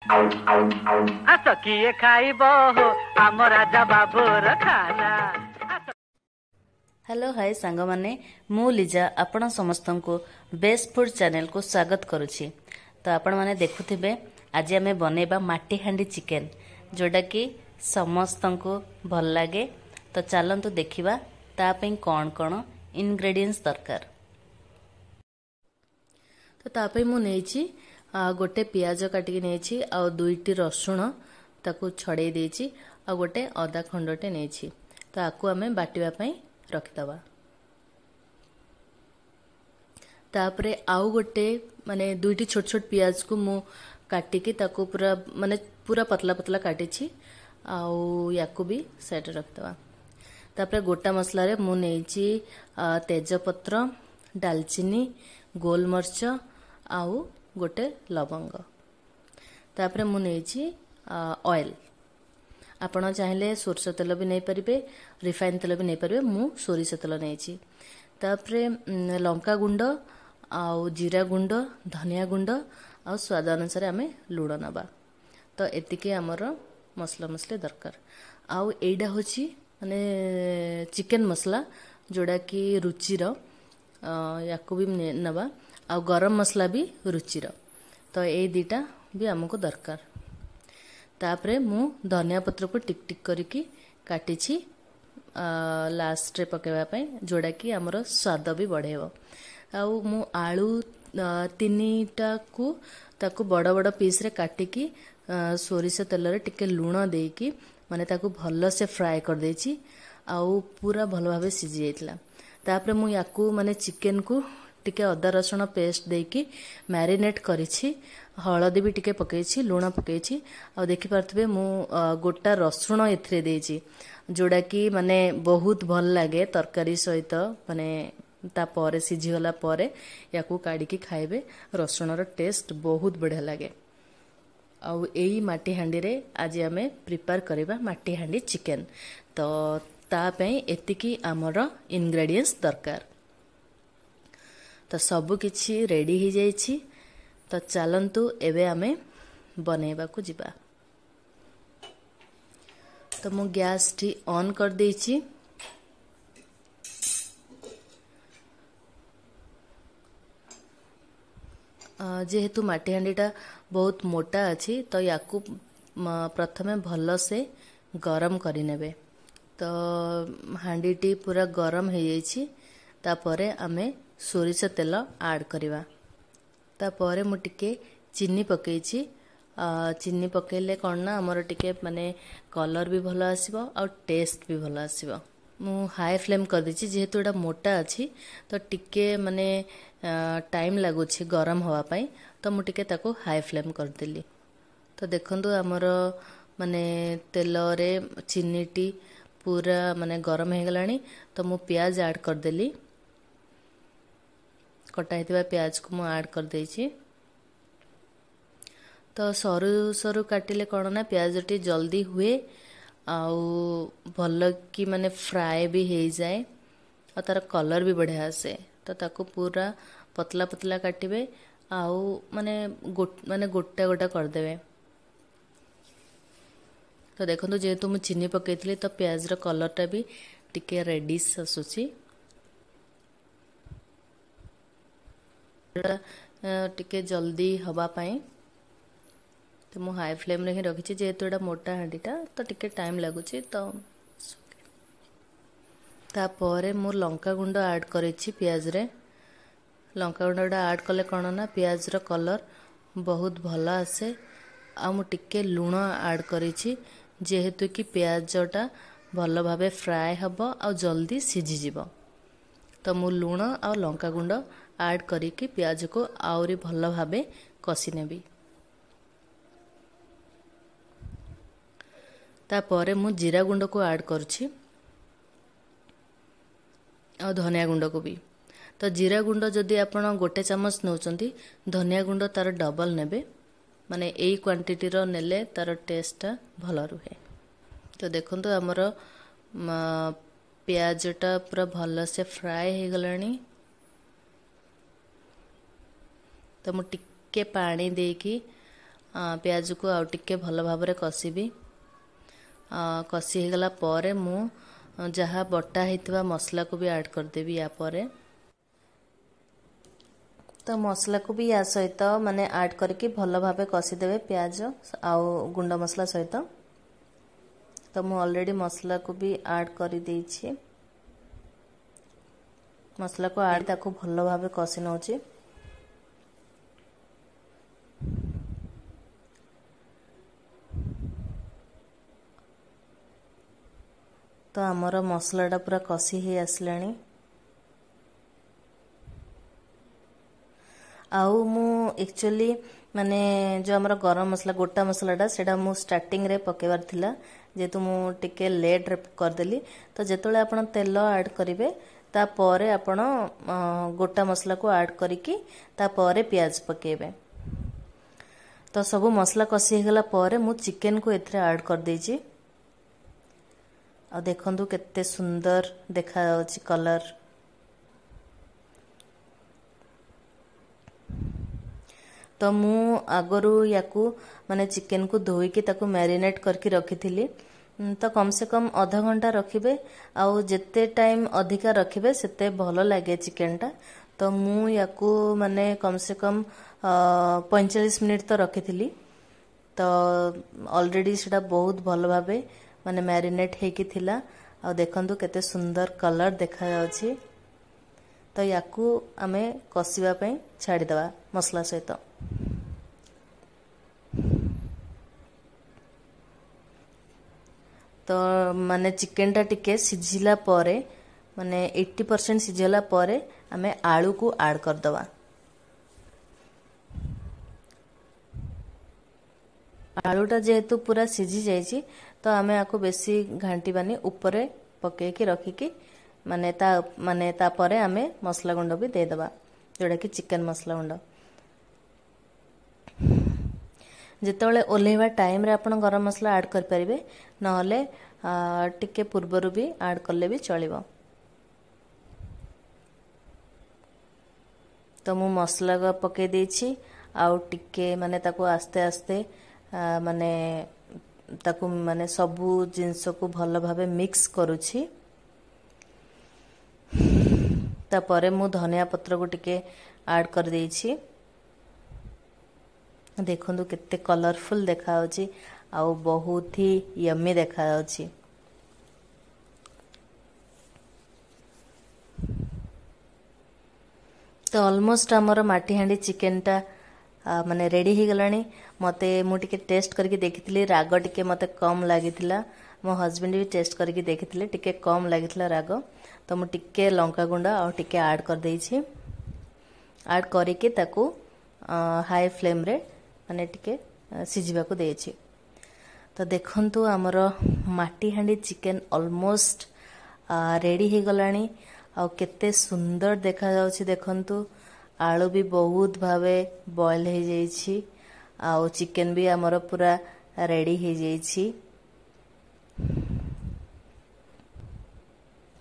ଆସ କିଏ ଖାଇବ ହୋ ଆମ ରାଜା ବାବୁର ଖାନା। ହ୍ୟାଲୋ ହାଇ ସାଙ୍ଗମାନେ, ମୁଁ ଲିଜା ଆପଣ ସମସ୍ତଙ୍କୁ ବେଷ୍ଟ ଫୁଡ୍ ଚ୍ୟାନେଲକୁ ସ୍ୱାଗତ କରୁଛି। ତ ଆପଣମାନେ ଦେଖୁଥିବେ, ଆଜି ଆମେ ବନେଇବା ମାଟି ହାଣ୍ଡି ଚିକେନ୍, ଯେଉଁଟାକି ସମସ୍ତଙ୍କୁ ଭଲ ଲାଗେ। ତ ଚାଲନ୍ତୁ ଦେଖିବା ତା ପାଇଁ କ'ଣ କ'ଣ ଇନଗ୍ରେଡ଼ିଏଣ୍ଟସ୍ ଦରକାର। ତ ତା ପାଇଁ ମୁଁ ନେଇଛି ଗୋଟେ ପିଆଜ କାଟିକି ନେଇଛି, ଆଉ 2ଟି ରସୁଣ ତାକୁ ଛଡ଼େଇ ଦେଇଛି, ଆଉ ଗୋଟେ ଅଦା ଖଣ୍ଡଟେ ନେଇଛି। ତ ଆକୁ ଆମେ ବାଟିବା ପାଇଁ ରଖିଦେବା। ତାପରେ ଆଉ ଗୋଟେ ମାନେ 2ଟି ଛୋଟ ଛୋଟ ପିଆଜକୁ ମୁଁ କାଟିକି ତାକୁ ପୁରା ମାନେ ପୁରା ପତଲା ପତଲା କାଟିଛି, ଆଉ ୟାକୁ ବି ସାଇଡ଼ରେ ରଖିଦେବା। ତାପରେ ଗୋଟା ମସଲାରେ ମୁଁ ନେଇଛି ତେଜପତ୍ର, ଡାଲଚିନି, ଗୋଲମରିଚ ଆଉ ଗୋଟେ ଲବଙ୍ଗ। ତାପରେ ମୁଁ ନେଇଛି ଅଏଲ୍। ଆପଣ ଚାହିଁଲେ ସୋରିଷ ତେଲ ବି ନେଇପାରିବେ, ରିଫାଇନ୍ ତେଲ ବି ନେଇପାରିବେ। ମୁଁ ସୋରିଷ ତେଲ ନେଇଛି। ତାପରେ ଲଙ୍କା ଗୁଣ୍ଡ ଆଉ ଜିରା ଗୁଣ୍ଡ, ଧନିଆ ଗୁଣ୍ଡ ଆଉ ସ୍ୱାଦ ଅନୁସାରେ ଆମେ ଲୁଣ ନେବା। ତ ଏତିକି ଆମର ମସଲା ମସଲି ଦରକାର। ଆଉ ଏଇଟା ହେଉଛି ମାନେ ଚିକେନ୍ ମସଲା, ଯେଉଁଟାକି ରୁଚିର, ୟାକୁ ବି ନେବା, ଆଉ ଗରମ ମସଲା ବି ରୁଚିର। ତ ଏଇ 2ଟା ବି ଆମକୁ ଦରକାର। ତାପରେ ମୁଁ ଧନିଆ ପତ୍ରକୁ ଟିକ୍ ଟିକ୍ କରିକି କାଟିଛି ଲାଷ୍ଟରେ ପକାଇବା ପାଇଁ, ଯେଉଁଟାକି ଆମର ସ୍ୱାଦ ବି ବଢ଼େଇବ। ଆଉ ମୁଁ ଆଳୁ 3ଟାକୁ ତାକୁ ବଡ଼ ବଡ଼ ପିସ୍ରେ କାଟିକି ସୋରିଷ ତେଲରେ ଟିକେ ଲୁଣ ଦେଇକି ମାନେ ତାକୁ ଭଲସେ ଫ୍ରାଏ କରିଦେଇଛି, ଆଉ ପୁରା ଭଲ ଭାବେ ସିଝି ଯାଇଥିଲା। ତାପରେ ମୁଁ ୟାକୁ ମାନେ ଚିକେନକୁ ଟିକେ ଅଦା ରସୁଣ ପେଷ୍ଟ ଦେଇକି ମ୍ୟାରିନେଟ୍ କରିଛି, ହଳଦୀ ବି ଟିକେ ପକାଇଛି, ଲୁଣ ପକାଇଛି। ଆଉ ଦେଖିପାରୁଥିବେ ମୁଁ ଗୋଟା ରସୁଣ ଏଥିରେ ଦେଇଛି, ଯେଉଁଟାକି ମାନେ ବହୁତ ଭଲ ଲାଗେ ତରକାରୀ ସହିତ। ମାନେ ତାପରେ ସିଝିଗଲା ପରେ ୟାକୁ କାଢ଼ିକି ଖାଇବେ, ରସୁଣର ଟେଷ୍ଟ ବହୁତ ବଢ଼ିଆ ଲାଗେ। ଆଉ ଏଇ ମାଟି ହାଣ୍ଡିରେ ଆଜି ଆମେ ପ୍ରିପେୟାର କରିବା ମାଟି ହାଣ୍ଡି ଚିକେନ୍। ତ ତା ପାଇଁ ଏତିକି ଆମର ଇନଗ୍ରେଡ଼ିଏଣ୍ଟସ୍ ଦରକାର। ତ ସବୁ କିଛି ରେଡ଼ି ହେଇଯାଇଛି। ତ ଚାଲନ୍ତୁ ଏବେ ଆମେ ବନେଇବାକୁ ଯିବା। ତ ମୁଁ ଗ୍ୟାସ୍ଟି ଅନ୍ କରିଦେଇଛି। ଯେହେତୁ ମାଟି ହାଣ୍ଡିଟା ବହୁତ ମୋଟା ଅଛି, ତ ୟାକୁ ପ୍ରଥମେ ଭଲସେ ଗରମ କରିନେବେ। ତ ହାଣ୍ଡିଟି ପୁରା ଗରମ ହେଇଯାଇଛି। ତାପରେ ଆମେ ସୋରିଷ ତେଲ ଆଡ଼୍ କରିବା। ତାପରେ ମୁଁ ଟିକେ ଚିନି ପକାଇଛି। ଚିନି ପକାଇଲେ କ'ଣ ନା ଆମର ଟିକେ ମାନେ କଲର୍ ବି ଭଲ ଆସିବ ଆଉ ଟେଷ୍ଟ ବି ଭଲ ଆସିବ। ମୁଁ ହାଇ ଫ୍ଲେମ୍ କରିଦେଇଛି, ଯେହେତୁ ଏଇଟା ମୋଟା ଅଛି ତ ଟିକେ ମାନେ ଟାଇମ୍ ଲାଗୁଛି ଗରମ ହେବା ପାଇଁ, ତ ମୁଁ ଟିକେ ତାକୁ ହାଇ ଫ୍ଲେମ୍ କରିଦେଲି। ତ ଦେଖନ୍ତୁ ଆମର ମାନେ ତେଲରେ ଚିନିଟି ପୁରା ମାନେ ଗରମ ହେଇଗଲାଣି। ତ ମୁଁ ପିଆଜ ଆଡ଼୍ କରିଦେଲି। କଟା ହେଇଥିବା ପିଆଜକୁ ମୁଁ ଆଡ଼୍ କରିଦେଇଛି। ତ ସରୁ ସରୁ କାଟିଲେ କ'ଣ ନା ପିଆଜଟି ଜଲ୍ଦି ହୁଏ ଆଉ ଭଲ କି ମାନେ ଫ୍ରାଏ ବି ହେଇଯାଏ, ଆଉ ତାର କଲର୍ ବି ବଢ଼ିଆ ଆସେ। ତ ତାକୁ ପୁରା ପତଲା ପତଲା କାଟିବେ ଆଉ ମାନେ ମାନେ ଗୋଟା ଗୋଟା କରିଦେବେ। ତ ଦେଖନ୍ତୁ, ଯେହେତୁ ମୁଁ ଚିନି ପକାଇଥିଲି ତ ପିଆଜର କଲର୍ଟା ବି ଟିକେ ରେଡ଼ିସ୍ ଆସୁଛି। ଟିକେ ଜଲ୍ଦି ହେବା ପାଇଁ ତ ମୁଁ ହାଇ ଫ୍ଲେମ୍ରେ ହିଁ ରଖିଛି। ଯେହେତୁ ଏଇଟା ମୋଟା ହାଣ୍ଡିଟା ତ ଟିକେ ଟାଇମ୍ ଲାଗୁଛି। ତ ତାପରେ ମୁଁ ଲଙ୍କା ଗୁଣ୍ଡ ଆଡ଼୍ କରିଛି ପିଆଜରେ। ଲଙ୍କା ଗୁଣ୍ଡଟା ଆଡ଼୍ କଲେ କ'ଣ ନା ପିଆଜର କଲର୍ ବହୁତ ଭଲ ଆସେ। ଆଉ ମୁଁ ଟିକେ ଲୁଣ ଆଡ଼୍ କରିଛି, ଯେହେତୁ କି ପିଆଜଟା ଭଲ ଭାବେ ଫ୍ରାଏ ହେବ ଆଉ ଜଲ୍ଦି ସିଝିଯିବ। ତ ମୁଁ ଲୁଣ ଆଉ ଲଙ୍କା ଗୁଣ୍ଡ ଆଡ଼୍ କରିକି ପିଆଜକୁ ଆହୁରି ଭଲ ଭାବେ କଷି ନେବି। ତାପରେ ମୁଁ ଜିରା ଗୁଣ୍ଡକୁ ଆଡ଼୍ କରୁଛି ଆଉ ଧନିଆ ଗୁଣ୍ଡକୁ ବି। ତ ଜିରା ଗୁଣ୍ଡ ଯଦି ଆପଣ ଗୋଟେ ଚାମଚ ନେଉଛନ୍ତି, ଧନିଆ ଗୁଣ୍ଡ ତାର ଡବଲ୍ ନେବେ। ମାନେ ଏଇ କ୍ୱାଣ୍ଟିଟିର ନେଲେ ତାର ଟେଷ୍ଟଟା ଭଲ ରୁହେ। ତ ଦେଖନ୍ତୁ ଆମର ପିଆଜଟା ପୁରା ଭଲସେ ଫ୍ରାଏ ହେଇଗଲାଣି। ତ ମୁଁ ଟିକେ ପାଣି ଦେଇକି ପିଆଜକୁ ଆଉ ଟିକେ ଭଲ ଭାବରେ କଷିବି। କଷି ହେଇଗଲା ପରେ ମୁଁ ଯାହା ବଟା ହେଇଥିବା ମସଲାକୁ ବି ଆଡ଼୍ କରିଦେବି ୟା ପରେ। ତ ମସଲାକୁ ବି ୟା ସହିତ ମାନେ ଆଡ଼୍ କରିକି ଭଲ ଭାବେ କଷିଦେବେ ପିଆଜ ଆଉ ଗୁଣ୍ଡ ମସଲା ସହିତ। ତ ମୁଁ ଅଲରେଡ଼ି ମସଲାକୁ ବି ଆଡ଼୍ କରିଦେଇଛି। ମସଲାକୁ ଆଡ଼୍ ତାକୁ ଭଲ ଭାବେ କଷି ନେଉଛି। ତ ଆମର ମସଲାଟା ପୁରା କଷି ହେଇ ଆସିଲାଣି। ଆଉ ମୁଁ ଆକ୍ଚୁଆଲି ମାନେ ଯେଉଁ ଆମର ଗରମ ମସଲା, ଗୋଟା ମସଲାଟା, ସେଇଟା ମୁଁ ଷ୍ଟାର୍ଟିଂରେ ପକାଇବାର ଥିଲା, ଯେହେତୁ ମୁଁ ଟିକେ ଲେଟ୍ରେ କରିଦେଲି। ତ ଯେତେବେଳେ ଆପଣ ତେଲ ଆଡ଼୍ କରିବେ, ତାପରେ ଆପଣ ଗୋଟା ମସଲାକୁ ଆଡ଼୍ କରିକି ତାପରେ ପିଆଜ ପକାଇବେ। ତ ସବୁ ମସଲା କଷି ହେଇଗଲା ପରେ ମୁଁ ଚିକେନକୁ ଏଥିରେ ଆଡ଼୍ କରିଦେଇଛି। ଆଉ ଦେଖନ୍ତୁ କେତେ ସୁନ୍ଦର ଦେଖାଯାଉଛି କଲର୍। ତ ମୁଁ ଆଗରୁ ୟାକୁ ମାନେ ଚିକେନକୁ ଧୋଇକି ତାକୁ ମ୍ୟାରିନେଟ୍ କରିକି ରଖିଥିଲି। ତ କମ୍ ସେ କମ୍ ଅଧଘଣ୍ଟା ରଖିବେ, ଆଉ ଯେତେ ଟାଇମ୍ ଅଧିକା ରଖିବେ ସେତେ ଭଲ ଲାଗେ ଚିକେନଟା। ତ ମୁଁ ୟାକୁ ମାନେ କମ୍ ସେ କମ୍ 45 ମିନିଟ୍ ତ ରଖିଥିଲି। ତ ଅଲରେଡ଼ି ସେଇଟା ବହୁତ ଭଲ ଭାବେ ମାନେ ମ୍ୟାରିନେଟ୍ ହେଇକି ଥିଲା। ଆଉ ଦେଖନ୍ତୁ କେତେ ସୁନ୍ଦର କଲର୍ ଦେଖାଯାଉଛି। ତ ୟାକୁ ଆମେ କଷିବା ପାଇଁ ଛାଡ଼ିଦେବା ମସଲା ସହିତ। ତ ମାନେ ଚିକେନଟା ଟିକେ ସିଝିଲା ପରେ, ମାନେ 80% ସିଝିଲା ପରେ ଆମେ ଆଳୁକୁ ଆଡ଼୍ କରିଦେବା। ଆଳୁଟା ଯେହେତୁ ପୁରା ସିଝି ଯାଇଛି, ତ ଆମେ ଆକୁ ବେଶୀ ଘାଣ୍ଟିବାନି, ଉପରେ ପକେଇକି ରଖିକି ମାନେ ତା ମାନେ ତାପରେ ଆମେ ମସଲା ଗୁଣ୍ଡ ବି ଦେଇଦେବା, ଯେଉଁଟାକି ଚିକେନ ମସଲା ଗୁଣ୍ଡ। ଯେତେବେଳେ ଓହ୍ଲେଇବା ଟାଇମ୍ରେ ଆପଣ ଗରମ ମସଲା ଆଡ଼୍ କରିପାରିବେ, ନହେଲେ ଟିକେ ପୂର୍ବରୁ ବି ଆଡ଼୍ କଲେ ବି ଚଳିବ। ତ ମୁଁ ମସଲା ପକାଇ ଦେଇଛି, ଆଉ ଟିକେ ମାନେ ତାକୁ ଆସ୍ତେ ଆସ୍ତେ ମାନେ ତାକୁ ମାନେ ସବୁ ଜିନିଷକୁ ଭଲ ଭାବେ ମିକ୍ସ କରୁଛି। ତାପରେ ମୁଁ ଧନିଆ ପତ୍ରକୁ ଟିକେ ଆଡ଼୍ କରିଦେଇଛି। ଦେଖନ୍ତୁ କେତେ କଲରଫୁଲ୍ ଦେଖାଯାଉଛି ଆଉ ବହୁତ ହି ୟମି ଦେଖାଯାଉଛି। ତ ଅଲମୋଷ୍ଟ ଆମର ମାଟି ହାଣ୍ଡି ଚିକେନଟା ମାନେ ରେଡ଼ି ହେଇଗଲାଣି। ମୋତେ ମୁଁ ଟିକେ ଟେଷ୍ଟ କରିକି ଦେଖିଥିଲି, ରାଗ ଟିକେ ମୋତେ କମ୍ ଲାଗିଥିଲା। ମୋ ହଜବେଣ୍ଡ ବି ଟେଷ୍ଟ କରିକି ଦେଖିଥିଲେ, ଟିକେ କମ୍ ଲାଗିଥିଲା ରାଗ। ତ ମୁଁ ଟିକେ ଲଙ୍କା ଗୁଣ୍ଡ ଆଉ ଟିକେ ଆଡ଼୍ କରିଦେଇଛି। ଆଡ଼୍ କରିକି ତାକୁ ହାଇ ଫ୍ଲେମ୍ରେ ମାନେ ଟିକେ ସିଝିବାକୁ ଦେଇଛି। ତ ଦେଖନ୍ତୁ ଆମର ମାଟି ହାଣ୍ଡି ଚିକେନ ଅଲମୋଷ୍ଟ ରେଡ଼ି ହେଇଗଲାଣି, ଆଉ କେତେ ସୁନ୍ଦର ଦେଖାଯାଉଛି ଦେଖନ୍ତୁ। ଆଳୁ ବି ବହୁତ ଭାବେ ବଏଲ୍ ହେଇଯାଇଛି, ଆଉ ଚିକେନ ବି ଆମର ପୁରା ରେଡ଼ି ହେଇଯାଇଛି।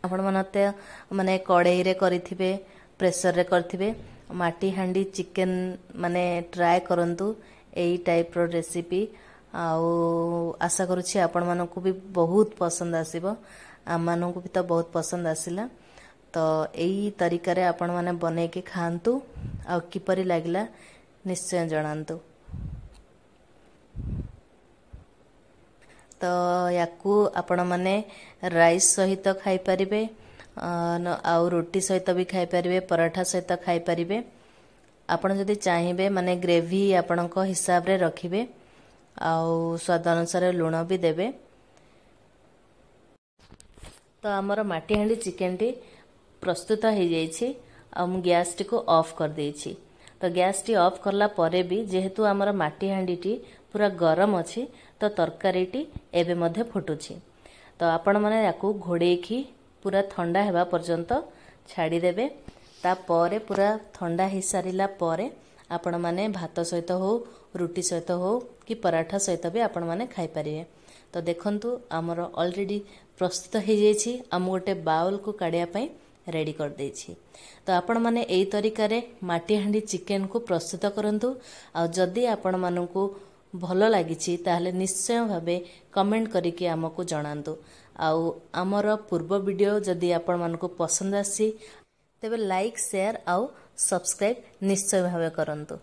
ଆପଣମାନେ ତ ମାନେ କଡ଼େଇରେ କରିଥିବେ, ପ୍ରେସରରେ କରିଥିବେ, ମାଟି ହାଣ୍ଡି ଚିକେନ ମାନେ ଟ୍ରାଏ କରନ୍ତୁ ଏଇ ଟାଇପ୍ର ରେସିପି, ଆଉ ଆଶା କରୁଛି ଆପଣମାନଙ୍କୁ ବି ବହୁତ ପସନ୍ଦ ଆସିବ। ଆମମାନଙ୍କୁ ବି ତ ବହୁତ ପସନ୍ଦ ଆସିଲା। ତ ଏଇ ତରିକାରେ ଆପଣମାନେ ବନେଇକି ଖାଆନ୍ତୁ, ଆଉ କିପରି ଲାଗିଲା ନିଶ୍ଚୟ ଜଣାନ୍ତୁ। ତ ୟାକୁ ଆପଣମାନେ ରାଇସ୍ ସହିତ ଖାଇପାରିବେ, ଆଉ ରୁଟି ସହିତ ବି ଖାଇପାରିବେ, ପରଠା ସହିତ ଖାଇପାରିବେ। ଆପଣ ଯଦି ଚାହିଁବେ ମାନେ ଗ୍ରେଭି ଆପଣଙ୍କ ହିସାବରେ ରଖିବେ, ଆଉ ସ୍ୱାଦ ଅନୁସାରେ ଲୁଣ ବି ଦେବେ। ତ ଆମର ମାଟି ହାଣ୍ଡି ଚିକେନଟି ପ୍ରସ୍ତୁତ ହେଇଯାଇଛି, ଆଉ ମୁଁ ଗ୍ୟାସ୍ଟିକୁ ଅଫ୍ କରିଦେଇଛି। ତ ଗ୍ୟାସ୍ଟି ଅଫ୍ କଲା ପରେ ବି ଯେହେତୁ ଆମର ମାଟି ହାଣ୍ଡିଟି ପୁରା ଗରମ ଅଛି, ତ ତରକାରୀଟି ଏବେ ମଧ୍ୟ ଫୁଟୁଛି। ତ ଆପଣମାନେ ୟାକୁ ଘୋଡ଼େଇକି ପୁରା ଥଣ୍ଡା ହେବା ପର୍ଯ୍ୟନ୍ତ ଛାଡ଼ିଦେବେ। ତାପରେ ପୁରା ଥଣ୍ଡା ହେଇସାରିଲା ପରେ ଆପଣମାନେ ଭାତ ସହିତ ହଉ, ରୁଟି ସହିତ ହଉ କି ପରାଠା ସହିତ ବି ଆପଣମାନେ ଖାଇପାରିବେ। ତ ଦେଖନ୍ତୁ ଆମର ଅଲରେଡ଼ି ପ୍ରସ୍ତୁତ ହେଇଯାଇଛି, ଆଉ ମୁଁ ଗୋଟେ ବାଉଲକୁ କାଢ଼ିବା ପାଇଁ ରେଡ଼ି କରିଦେଇଛି। ତ ଆପଣମାନେ ଏଇ ତରିକାରେ ମାଟି ହାଣ୍ଡି ଚିକେନକୁ ପ୍ରସ୍ତୁତ କରନ୍ତୁ, ଆଉ ଯଦି ଆପଣମାନଙ୍କୁ ଭଲ ଲାଗିଛି, ତାହେଲେ ନିଶ୍ଚୟ ଭାବେ କମେଣ୍ଟ କରିକି ଆମକୁ ଜଣାନ୍ତୁ। ଆଉ ଆମର ପୂର୍ବ ଭିଡ଼ିଓ ଯଦି ଆପଣମାନଙ୍କୁ ପସନ୍ଦ ଆସିଛି, ତେବେ ଲାଇକ୍, ସେୟାର ଆଉ ସବସ୍କ୍ରାଇବ୍ ନିଶ୍ଚୟ ଭାବେ କରନ୍ତୁ।